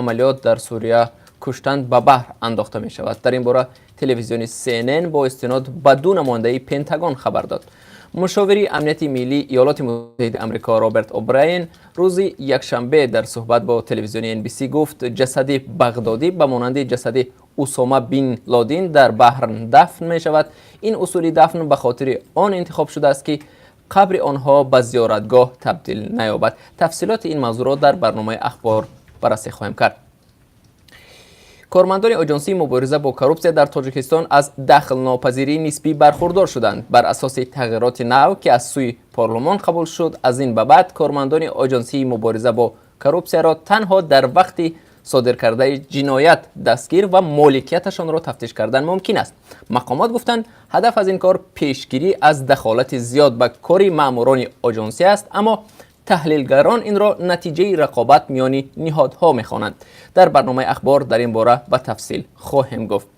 Амалиёт дар Сурия куштанд, ба баҳр андохта мешавад. Дар ин бора телевизиони CNN бо истинод ба ду намояндаи Пентагон хабар дод. Мушовири амнияти миллии Иёлоти Муттаҳидаи Амрико Роберт О'Брайен рӯзи якшанбе дар суҳбат бо телевизиони NBC гуфт, ҷасади Бағдодӣ ба монанди ҷасади Усома бин Лодин дар баҳр дафн мешавад. Ин усули дафн ба хотири он интихоб шудааст, ки қабри онҳо ба зиёратгоҳ табдил наёбад. Тафсилоти ин мавзӯъро дар барномаи ахбор баррасӣ хоҳем кард. Кормандони Оҷонсии мубориза бо коррупсия дар Тоҷикистон аз дахлнопазирии нисбӣ бархурдор шуданд. Бар асоси тағйироти нав, ки аз сӯи парлумон қабул шуд, аз ин ба баъд кормандони Оҷонсии мубориза бо коррупсияро танҳо дар вақти содир кардаи ҷиноят дастгир ва моликияташонро тафтиш кардан мумкин аст. Мақомот гуфтанд, ҳадаф аз ин кор пешгирӣ аз дахолати зиёд ба кори маъмурони оҷонсӣ аст, аммо таҳлилгарон инро натиҷаи рақобат миёни ниҳодҳо мехонанд. Дар барномаи ахбор дар ин бора ба тафсил хоҳем гуфт.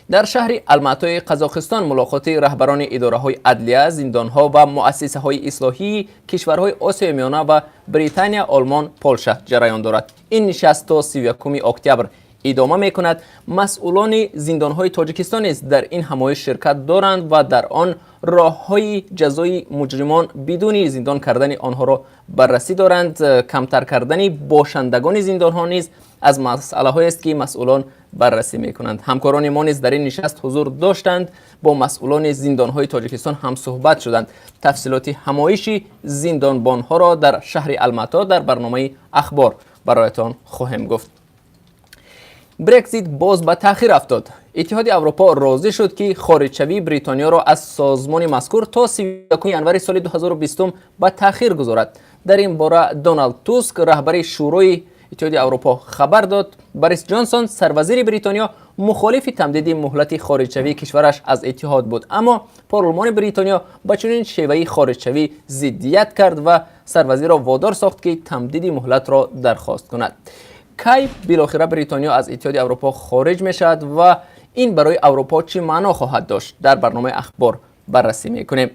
Дар шаҳри Алматои Қазоқистон мулоқоти раҳбарони идораҳои адлия, зиндонҳо ва муассисаҳои ислоҳии кишварҳои Осиёи Миёна ва Британия, Олмон, Полша ҷараён дорад. Ин нишаст то 31 октябр идома мекунад. Масъулони зиндонҳои Тоҷикистон низ дар ин ҳамоиш ширкат доранд ва дар он роҳҳои ҷазои муҷримон бидуни зиндон кардани онҳоро баррасӣ доранд. Камтар кардани бошандагони зиндонҳо низ аз масъалаҳоест, ки масъулон баррасӣ мекунанд. Ҳамкорони мо низ дар ин нишаст ҳузур доштанд, бо масъулони зиндонҳои Тоҷикистон ҳамсуҳбат шуданд. Тафсилоти ҳамоиши зиндонбонҳоро дар шаҳри Алмато дар барномаи ахбор бароятон хоҳем гуфт. Брексит боз ба таъхир афтод. Иттиҳоди Аврупо розӣ шуд, ки хориҷшавии Бритониёро аз созмони мазкур то 31 январи соли 2020 ба таъхир гузорад. Дар ин бора Доналд Туск, раҳбари Шӯрои Иттиҳоди Аврупо, хабар дод. Борис Ҷонсон, сарвазири Бритониё, мухолифи тамдиди муҳлати хориҷшавии кишвараш аз иттиҳод буд, аммо парлумони Бритониё ба чунин шеваи хориҷшавӣ зиддият кард ва сарвазирро водор сохт, ки тамдиди муҳлатро дархост кунад. Кай билохира Бритониё аз Иттиҳоди Аврупо хориҷ мешавад ва ин барои Аврупо чӣ маъно хоҳад дошт, дар барномаи ахбор баррасӣ мекунем.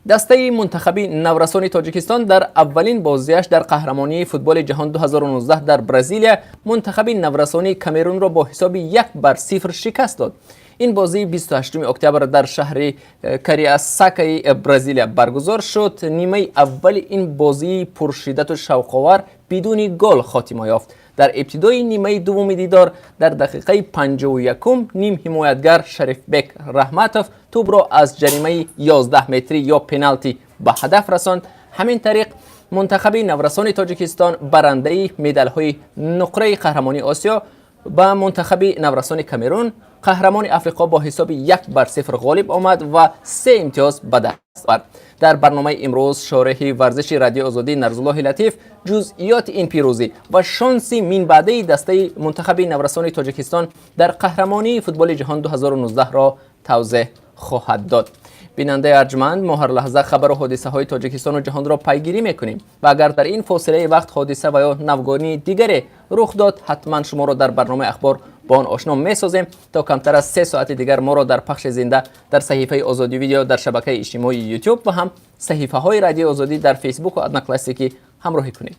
Дастаи мунтахаби наврасони Тоҷикистон дар аввалин бозиаш дар қаҳрамонии футболи ҷаҳон 2019 дар Бразилия мунтахаби наврасони Камерунро бо ҳисоби 1-0 шикаст дод. Ин бозӣ 28 октябр дар шаҳри Кариасакаи Бразилия баргузор шуд. Нимаи аввали ин бозии пуршиддату шавқовар бидуни гол хотима ёфт. Дар ибтидои нимаи дуввуми дидор, дар дақиқаи 51, ним ҳимоятгар Шарифбек Раҳматов тӯбро аз ҷаримаи 11 метрӣ ё пеналти ба ҳадаф расонд. Ҳамин тариқ мунтахаби наврасони Тоҷикистон, барандаи медалҳои нуқраи қаҳрамонии Осиё, ба мунтахаби наврасони Камерун, қаҳрамони Африқо, бо ҳисоби 1-0 ғолиб омад ва се имтиёз ба даст овард. Дар барномаи имрӯз шореҳи варзиши Радиои Озодӣ Нарзуллоҳи Латиф ҷузъиёти ин пирӯзӣ ва шонси минбаъдаи дастаи мунтахаби наврасони Тоҷикистон дар қаҳрамонии футболи ҷаҳон 2019-ро тавзеҳ хоҳад дод. Бинандаи арҷманд, мо ҳар лаҳза хабару ҳодисаҳои Тоҷикистону ҷаҳонро пайгирӣ мекунем ва агар дар ин фосилаи вақт ҳодиса ва ё навгонии дигаре рух дод, ҳатман шуморо дар барномаи ахбор бо он ошно месозем. То камтар аз 3 соати дигар моро дар пахши зинда дар саҳифаи Озодӣ Видео дар шабакаи иҷтимоии Ютуб ва ҳам саҳифаҳои Радиои Озодӣ дар Фейсбуку Одноклассники ҳамроҳӣ кунед.